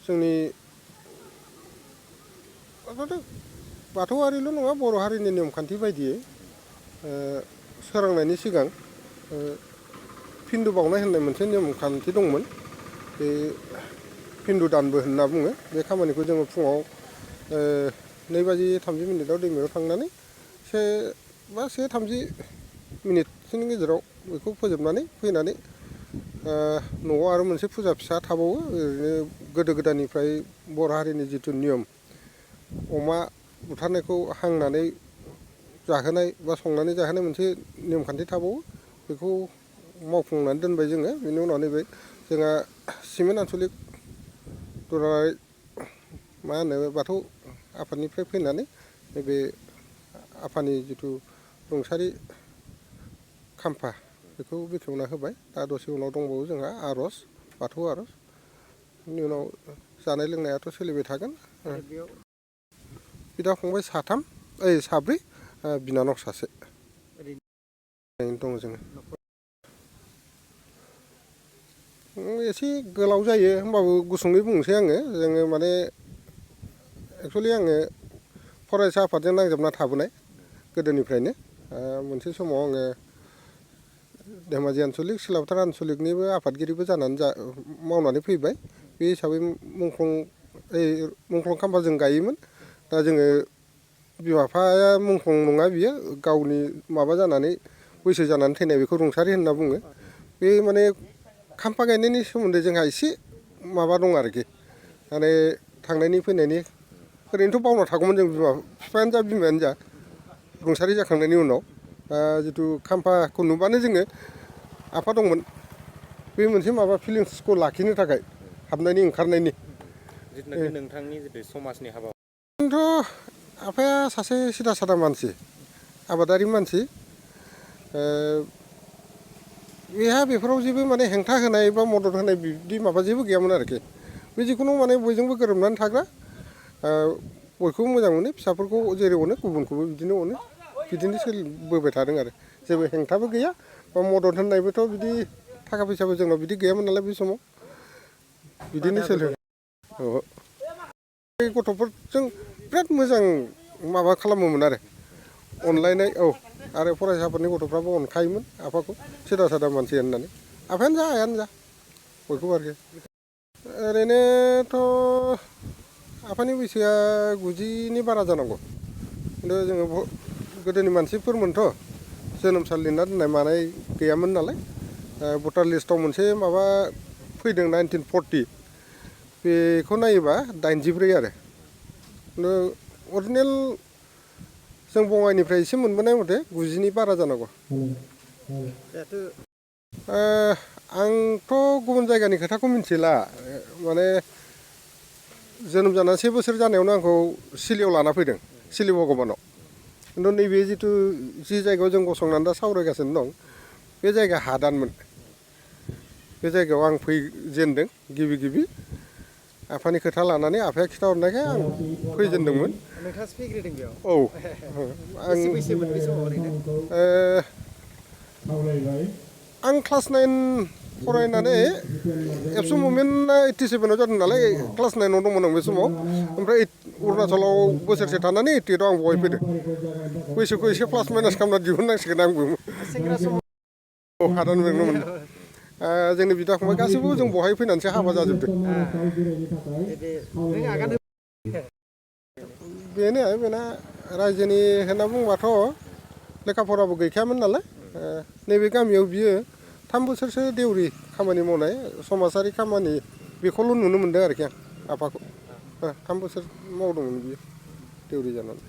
जोंनि बाथौआरिल' नङा बर' हारिनि नेमखान्थि बायदियै सोरांनायनि सिगां हिन्दु बावनाय होननाय मोनसे नेमखान्थि दंमोन। बे हिन्दु दानबो होनना बुङो। बे खामानिखौ जोङो फुङाव 2:30 दैमायाव थांनानै 1:30 गेजेराव बेखौ फोजोबनानै फैनानै न'आव आरो मोनसे फुजा फिसा थाबावो। ओरैनो गोदो गोदायनिफ्राय बर' हारिनि जिथु नियम अमा बुथारनायखौ हांनानै जाहोनाय बा संनानै जाहोनाय मोनसे नेमखान्थि थाबावो। बेखौ मावफुंनानै दोनबाय जोङो। बेनि उनाव नैबे जोंहा सिमेन्ट आन्सलिक दुलाराय बाथौ आफादनिफ्राय फैनानै नैबे आफानि जिथु रुंसारि खाम्फा बेखौ बेखेवना होबाय। दा दसे उनाव दंबावो जोंहा आर'ज, बाथौ आर'ज। बेनि उनाव जानाय लोंनायाथ' सोलिबाय थागोन। बिदा फंबाय साब्रै, बिनानाव सासे दं जोङो। एसे गोलाव जायो होमबाबो गुसुङै बुंनोसै आङो। जोङो माने एक्सुवेलि आङो फरायसा आफादजों नांजाबना थाबोनाय गोदोनिफ्रायनो। मोनसे समाव आङो धेमाजि आन्सलिक, सिलापथार आन्सलिकनिबो आफादगिरिबो जानानै मावनानै फैबाय। बे हिसाबै मुंख्लं खाम्फा जों गायोमोन। दा जोङो बिमा बिफाया मुंख्लं नङा, बियो गावनि माबा जानानै बैसो जानानै थैनाय, बेखौ रुंसारि होनना बुङो। बे माने खाम्फा गायनायनि सोमोन्दै जोंहा एसे माबा दं आरोखि। माने थांनायनि फैनायनि ओरैनोथ' बावना थागौमोन जों बिफायानो जा बिमायानो जा रुंसारि जाखांनायनि उनाव। जिथु खाम्फाखौ नुबानो जोङो आफा दंमोन बे मोनसे माबा फिलिंसखौ लाखिनो थाखाय हाबनायनि ओंखारनायनि नोंथांनि जितु समाजनि हाबा आंथ' आफाया सासे सिदा सादा मानसि, आबादारि मानसि। बेहा बेफोराव जेबो माने हेंथा होनाय बा मदद होनाय बिदि माबा जेबो गैयामोन आरोखि। बे जिखुनु माने बयजोंबो गोरोबनानै थाग्रा, बयखौबो मोजां मोनो, फिसाफोरखौ जेरै अनो गुबुनखौबो बिदिनो अनो। बिदिनो सोलिबोबाय थादों आरो। जेबो हेंथाबो गैया बा मदद होननायबोथ' बिदि थाखा फैसाबो जोंनाव बिदि गैयामोन नालाय बे समाव। बिदिनो सोलियो। गथ'फोरजों बिराद मोजां माबा खालामोमोन आरो अनलायनाय। आरो फरायसाफोरनि गथ'फ्राबो अनखायोमोन आफाखौ, सिदा सादा मानसि होननानै। आफायानो जा आइयानो जा बयखौबो आरोखि। ओरैनोथ' आफानि बैसोआ 90नि बारा जानांगौ। खिन्थु जोङो गोदोनि मानसिफोरमोनथ' जोनोम सान लिरना दोननाय मानाय गैयामोन नालाय। भटार लिस्टआव मोनसे माबा फैदों 1940, बेखौ नायोबा 84 आरो। खिन्थु अरिजिनेल जों बङाइनिफ्राय एसे मोनबोनाय मथे 90नि बारा जानांगौ। आंथ' गुबुन जायगानि खोथाखौ मिथिला। माने जोनोम जाना 1 बोसोर जानायावनो आंखौ सिलियाव लाना फैदों, सिलि भगबानाव। खिन्थु नैबे जिथु जि जायगायाव जों गसंनानै दा सावरायगासिनो दं, बे जायगाया हादानमोन। बे जायगायाव आं फैजेनदों गिबि आफानि खोथा लानानै। आफाया खिन्थाहरनायखाय आं फैजेनदोंमोन। नोंथाङासो फैग्रोदों बेयाव? औ। बेसे बैसोमोन बे समाव ओरैनो? आं क्लास 9 फरायनानै एबसु मुभमेन्टआ 87आव जादों नालाय, क्लास 9आव दंमोन आं बे समाव। ओमफ्राय अरुणाचलाव बोसोरसे थानानै 88आव आं बहाय फैदों। बैसोखौ एसे प्लास माइनास खालामना दिहुननांसिगोन आंबो। हादान बेंनोमोन। जोंनि बिदा फंबाय गासैबो जों बहाय फैनानैसो हाबा जाजोबदों। बेना रायजोनि होनना बुंबाथ' लेखा फराबो गैखायामोन नालाय। नैबे गामियाव बियो 3 बोसोरसो देउरि खामानि मावनाय, समाजारि खामानि, बेखौल' नुनो मोनदों आरोखि आं आफाखौ। 3 बोसोर मावदोंमोन बियो देउरि जानानै।